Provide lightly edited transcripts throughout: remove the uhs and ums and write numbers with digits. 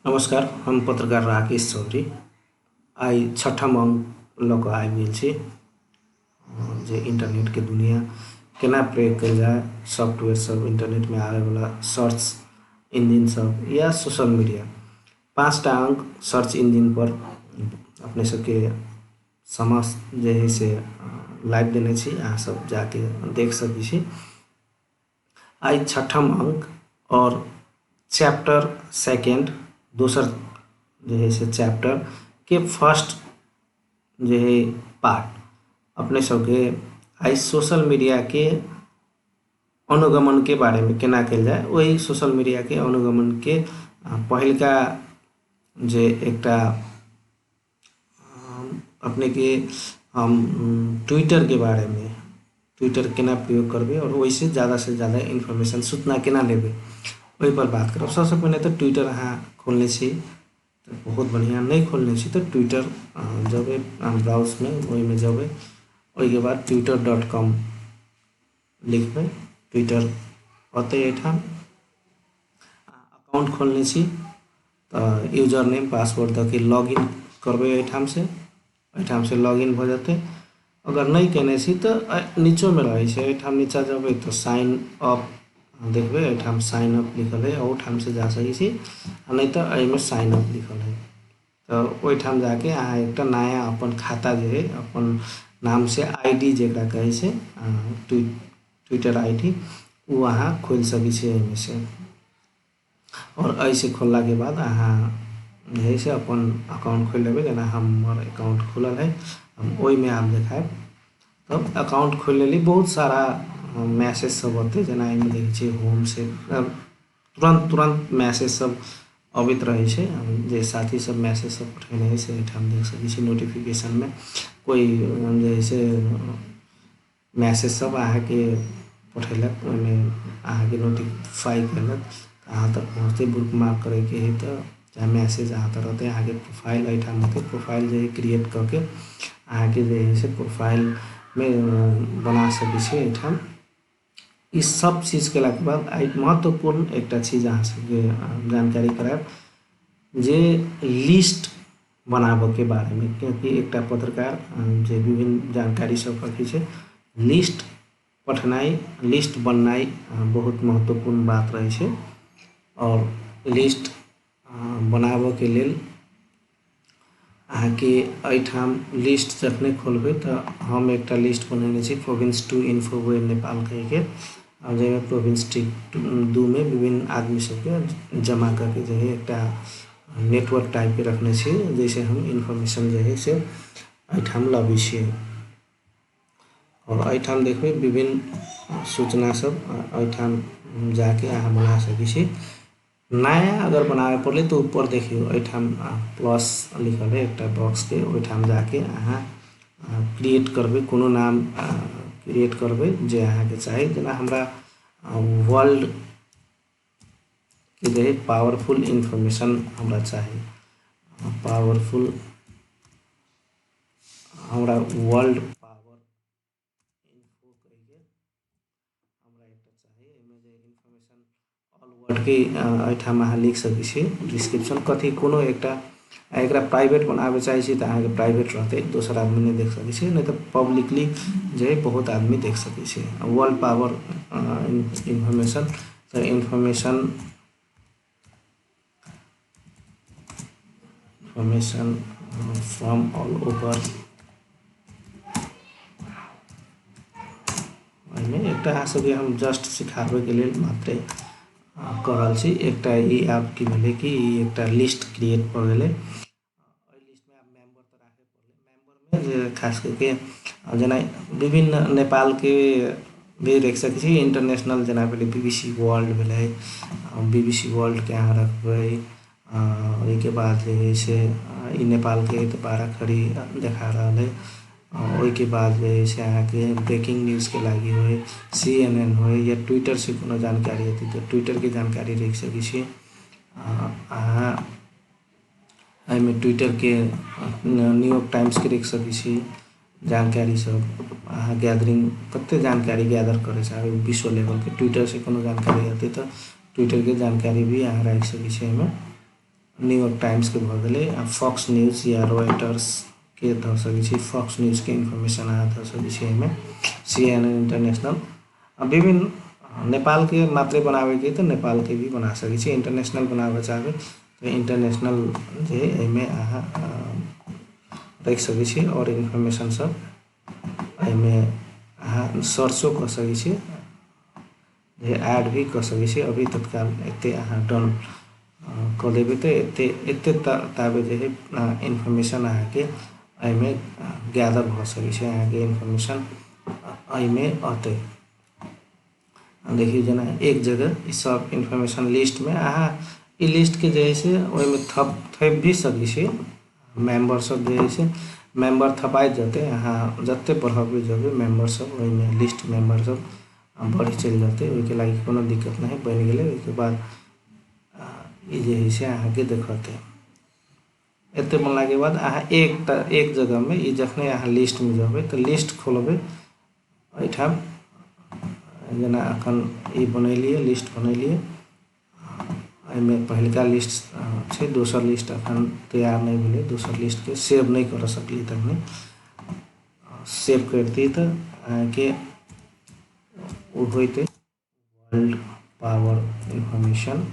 नमस्कार, हम पत्रकार राकेश चौधरी। आइ छठम अंक लऽ कऽ आबि गेल छी जे इंटरनेटके दुनिया केना प्रयोग कयल जाय, सॉफ्टवेयर सब, इंटरनेटमे आबैवला सर्च इंजिन सब या सोशल मीडिया। 5टा अंक सर्च इंजिन पर अपने सबके समस्त जे है से लाइव देने छी, अहाँ सब जाके देख सकै छी। आइ छठम अंक और चैप्टर सेकेंड, दोसर जे है से चैप्टर के फर्स्ट जे है पार्ट अपने सबके आइ सोशल मीडिया के अनुगमन के बारे में केना कयल जाय। ओहि सोशल मीडिया के अनुगमन के पहिलका जे एकटा अपने के हम ट्विटर के बारे में, ट्विटर केना प्रयोग करबै और ओहिसे ज़्यादा से ज़्यादा इन्फॉर्मेशन सूचना केना लेबै, ओहि पर बात करब। सबसे पहिने तऽ ट्विटर अहाँ खोलने छी तऽ बहुत बढ़िआँ, नहीं खोलने छी तऽ ट्विटर जेबै ब्राउजमे, ओहिमे जेबै, ओहिके बाद twitter.com लिखबै, ट्विटर अतै। एहिठाम अकाउंट खोलने छी तऽ यूजर नेम पासवर्ड दऽ के लॉगिन करबै। एहिठाम से लॉगिन भऽ जेतै। अगर नहीं केने छी तऽ नीचोमे रहै छै, एहिठाम नीचा जेबै तऽ साइन अप देखबै, एहिठाम साइन अप लिखल है, ओहूठाम से जा सकै छी, आ नहीं तऽ एहिमे साइन अप लिखल है। तऽ ओहिठाम जाके अहाँ एकटा नया अपन खाता जे है अपन नाम से I D जकरा कहै छै ट्विटर I D, ओ अहाँ खोलि सकै छी एहिमे से। और एहिसे खोललाके बाद अहाँ जे है से अपन अकाउंट खोलि लेबै। जेना हमर अकाउंट खुलल है, हम ओहिमे आब देखायब। तब अकाउंट खोलि लेली, बहुत सारा मैसेज सब अतै। जेना एहिमे देखै छियै होम से तुरंत तुरंत मैसेज सब अबैत रहै छै। जे साथी सब मैसेज सब पठेने है से एहिठाम देख सकै छी। नोटिफिकेशनमे कोइ जे है से मैसेज सब अहाँके पठेलक, ओहिमे अहाँके नोटिफाई केलक, अहाँ तक पहुँचतै। बुक मार्क करैके है तऽ चाहे मैसेज अहाँ तक रहतै। अहाँके प्रोफाइल एहिठाम होतै, प्रोफाइल जे है क्रिएट कऽ के अहाँके जे है से प्रोफाइलमे बना सकै छी एहिठाम। ई सब चीज केलाके बाद आइ महत्वपूर्ण एकटा चीज अहाँ सबके जानकारी करायब जे लिस्ट बनाबऽके बारेमे, क्योंकि एकटा पत्रकार जे विभिन्न जानकारी सब रखै छै, लिस्ट पठनाइ, लिस्ट बननाइ बहुत महत्वपूर्ण बात रहै छै। और लिस्ट बनाबऽके लेल अहाँके एहिठाम लिस्ट जखने खोलबै तऽ हम एकटा लिस्ट बनेने छी प्रोविंस 2 इन्फो वेब नेपाल कहिके, जाहिमे प्रोविंस 2 में विभिन्न आदमी सबके जमा करके जे है एकटा नेटवर्क टाइपके रखने छी, जैसे हम इन्फॉर्मेशन जे है से एहिठाम लबै छियै। और एहिठाम देखबै विभिन्न सूचना सब एहिठाम जाके अहाँ बना सकै छी। नया अगर बनाबे पड़लै तऽ ऊपर देखियौ एहिठाम प्लस लिखल है एकटा बॉक्सके, ओहिठाम जाके अहाँ क्रिएट करबै, कोनो नाम क्रिएट करबै जे अहाँके चाही। जेना हमरा वर्ल्ड के जे है पावरफुल इन्फॉर्मेशन हमरा चाही, पावरफुल हमरा वर्ल्ड पावर इन्फो कहिके हमरा एकटा चाही। एहिमे जे इन्फॉर्मेशन ऑल वर्ल्ड के एहिठाम अहाँ लिख सकै छी डिस्क्रिप्शन कथी, कोनो एकटा एकरा प्राइवेट बनाबे चाहै छी तऽ अहाँके प्राइवेट रहतै, दोसर आदमी नहि देख सकै छै, नहि तऽ पब्लिकली जे है बहुत आदमी देख सकै छै। वर्ल्ड पावर इन्फॉर्मेशन, तऽ इन्फॉर्मेशन फ्रॉम ऑल ओवर, एहिमे एकटा अहाँ सबके हम जस्ट सिखाबैके लेल मात्रे कऽ रहल छी। एकटा ई ऐप की भेलै कि ई एकटा लिस्ट क्रिएट भऽ गेलै। एहि लिस्टमे आब मेम्बर तऽ राखै पड़लै, मेम्बरमे जे खास करके जेना विभिन्न नेपालके भी राखि सकै छी, इंटरनेशनल जेना भेलै BBC world भेलै, BBC वर्ल्डके अहाँ रखबै। ओहिके बाद जे है से ई नेपालके तऽ 12 खड़ी देखा रहल है। ओहिके बाद जे है से अहाँके ब्रेकिंग न्यूजके लागि होइ, CNN होइ, या ट्विटर से कोनो जानकारी हेतै तऽ ट्विटरके जानकारी राखि सकै छी। अहाँ एहिमे ट्विटरके न्यूयॉर्क टाइम्सके राखि सकै छी जानकारी सब। अहाँ गैदरिंग कते जानकारी गैदर करै चाहबै विश्व लेवलके, ट्विटर से कोनो जानकारी हेतै तऽ ट्विटरके जानकारी भी अहाँ राखि सकै छी एहिमे। न्यूयॉर्क टाइम्स के भऽ गेलै, आ फॉक्स न्यूज या रॉयटर्स के दऽ सकै छी। फॉक्स न्यूज के इन्फॉर्मेशन अहाँ दऽ सकै छी एहिमे, CNN international, विभिन्न नेपाल के मात्रे बनाबैके तऽ नेपाल के भी बना सकै छी। इंटरनेशनल बनाबऽ चाहबै तऽ इंटरनेशनल जे एहिमे अहाँ राखि सकै छी। आओर इन्फॉर्मेशन सब एहिमे अहाँ सर्चो कऽ सकै छी, जे ऐड भी कऽ सकै छी। अभी तत्काल एते अहाँ डन कऽ देबै तऽ एते एते ताबे जे है इन्फॉर्मेशन अहाँके एहिमे गैदर भऽ सकै छै, अहाँके इन्फॉर्मेशन एहिमे अतै। देखियौ जेना एक जगह ई सब इन्फॉर्मेशन लिस्टमे अहाँ ई लिस्टके जे है से ओहिमे थपि भी सकै छी। मेंबर सब जे है से मेंबर थपाइत जेतै, अहाँ जते बढ़बै जेबै मेंबर सब ओहिमे लिस्ट मेंबर सब बढ़ि चलि जेतै, ओहिके लागि कोनो दिक्कत नहि बनि गेलै। ओहिके बाद ई जे है से अहाँके देखतै। एते बनलाके बाद अहाँ एक जगहमे ई जखने अहाँ लिस्टमे जेबै तऽ लिस्ट खोलबै एहिठाम, जेना अखन ई बनेलियै लिस्ट बनेलियै, एहिमे पहिलका लिस्ट छै, दोसर लिस्ट अखन तैयार नहि भेलै, दोसर लिस्टके सेव नहि कर सकलियै। तखने सेव करतियै तऽ अहाँके ओ होइतै world power information,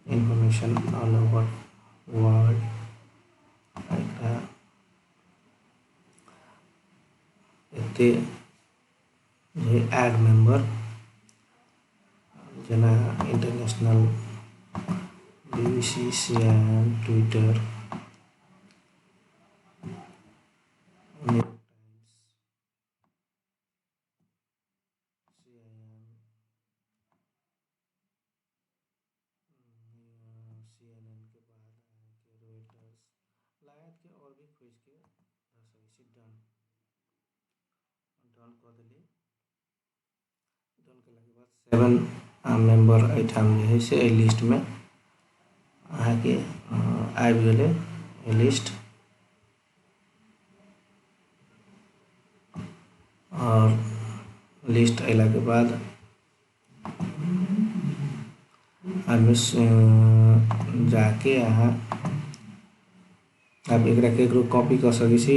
information all over world. एकरा एते जे एड मेंबर जेना international, BBC, CNN, Twitter, New York Times, CNN, CNN के बाद अहाँके रॉयटर्स लगायतके आओर भी खोजिके दऽ सकै छी। डन डन कऽ देलियै। डन केलाके बाद 7 मेंबर एहिठाम जे है से एहि लिस्टमे अहाँके आबि गेलै लिस्ट। आओर लिस्ट अयलाके बाद एहिमे जाके अहाँ आब एकरा केकरो कॉपी कऽ सकै छी,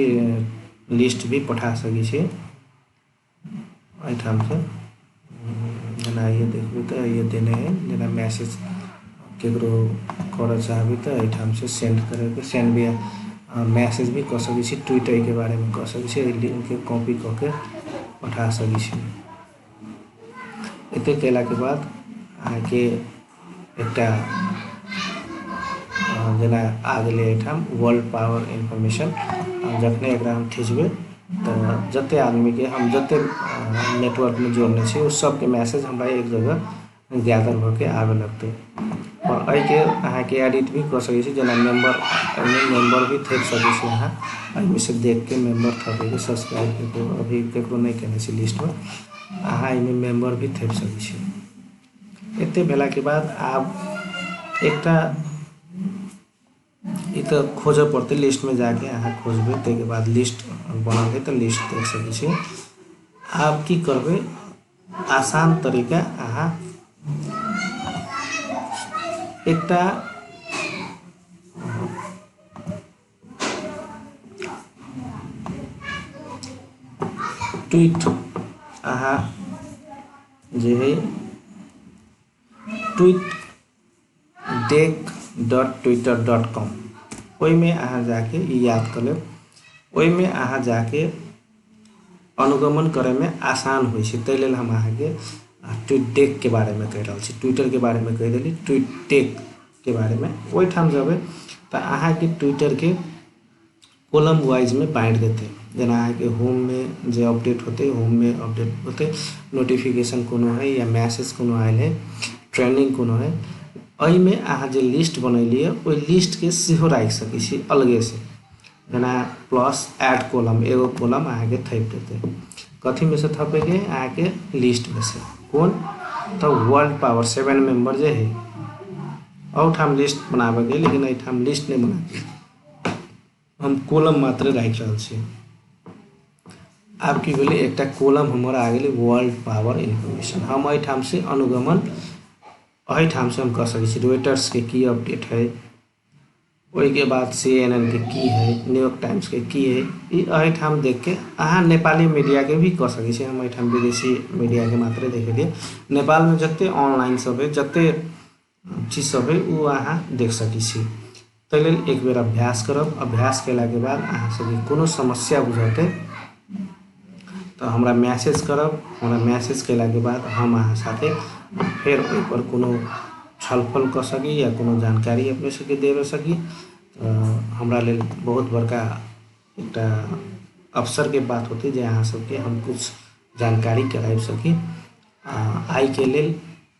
लिस्ट भी पठा सकै छी एहिठामसँ। जेना ये देखबै तऽ ये देने है, जेना मैसेज केकरो करऽ चाहबै तऽ एहिठामसँ सेंड करैके, सेंड भी मैसेज भी कऽ सकै छी, ट्वीट एहिके बारेमे कऽ सकै छी, एहि लिंकके कॉपी कऽ के पठा सकै छी। एते कयलाके बाद अहाँके एकटा जेना आ गेलै एहिठाम वर्ल्ड पावर इन्फॉर्मेशन। जखने एकरा हम खिचबै तऽ जते आदमीके हम जते नेटवर्कमे जोड़ने छी ओ सबके मैसेज हमरा एक जगह गैदर भऽ के आबऽ लगतै। आओर एहिके अहाँके एडिट भी कऽ सकै छी, जेना मेम्बर एहिमे मेम्बर भी थपि सकै छी अहाँ, एहिमे से देखके मेम्बर थपैके, सब्सक्राइब ककरो अभी ककरो नहि केने छी लिस्टमे, अहाँ एहिमे मेम्बर भी थपि सकै छी। एते भेलाके बाद आब एकटा ई तऽ खोजऽ पड़तै, लिस्टमे जाके अहाँ खोजबै, ताहिके बाद लिस्ट बनल है तऽ लिस्ट देख सकै छी। आब की करबै, आसान तरीका अहाँ एकटा ट्वीट अहाँ जे है tweetdeck.twitter.com ओहिमे अहाँ जाके ई याद कऽ लेब। ओहिमे अहाँ जाके अनुगमन करैमे आसान होइ छै, ताहि लेल हम अहाँके ट्वीट डेक के बारेमे कहि रहल छी, ट्विटरके बारेमे कहि देली, ट्वीट डेक के बारेमे। ओहिठाम जेबै तऽ अहाँके ट्विटरके कॉलम वाइजमे बाँटि देतै, जेना अहाँके होममे जे अपडेट होतै, होममे अपडेट होतै, नोटिफिकेशन कोनो है या मैसेज कोनो आयल है, ट्रेंडिंग कोनो है, एहिमे अहाँ जे लिस्ट बनेलियै ओहि लिस्टके सेहो राखि सकै छी अलगेसँ। जेना प्लस एड कॉलम, एगो कॉलम अहाँके थपि देतै, कथीमे से थपेके अहाँके लिस्टमे से, कोन तऽ वर्ल्ड पावर 7 मेम्बर जे है एहिठाम लिस्ट बनाबैके, लेकिन एहिठाम लिस्ट नहि बनाके हम कॉलम मात्र राखि रहल छी। आब की भेलै, एकटा कॉलम हमर आ गेलै वर्ल्ड पावर इन्फॉर्मेशन। हम एहिठाम से अनुगमन एहिठामसँ हम कऽ सकै छी। रॉयटर्सके की अपडेट है, ओहिके बाद CNN के की है, न्यूयॉर्क टाइम्सके की है, ई एहिठाम देखके अहाँ नेपाली मीडियाके भी कऽ सकै छी। हम एहिठाम विदेशी मीडियाके मात्रे देखेलियै। नेपालमे जते ऑनलाइन सब है, जते चीज सब है, ओ अहाँ देख सकै छी। ताहि लेल एक बेर अभ्यास करब। अभ्यास कयलाके बाद अहाँ सबके कोनो समस्या बुझेतै तऽ हमरा मैसेज करब। हमरा मैसेज कयलाके बाद हम अहाँ साथे फेर ओहिपर कोनो छलफल कऽ सकी या कोनो जानकारी अपने सबके देबे सकी। तऽ हमरा लेल बहुत बड़का एकटा अवसरके बात होतै जे अहाँ सबके हम कुछ जानकारी कराबि सकी। आइके लेल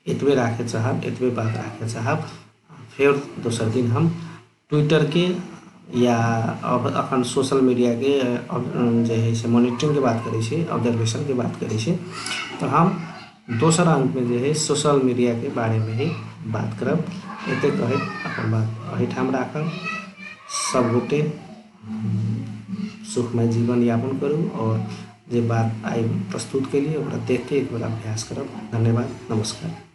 एतबे राखय चाहब, एतबे बात राखय चाहब। फेर दोसर दिन हम ट्विटरके या अब अखन सोशल मीडियाके जे है से मॉनिटरिंगके बात करै छी, ऑब्जर्वेशनके बात करै छी, तऽ हम दोसर अंकमे जे है सोशल मीडियाके बारेमे ही बात करब। एते कहैत अपन बात एहिठाम राखब। सब गोटे सुखमय जीवन यापन करू और जे बात आइ प्रस्तुत केलियै ओकरा देखके एक बेर अभ्यास करब। धन्यवाद, नमस्कार।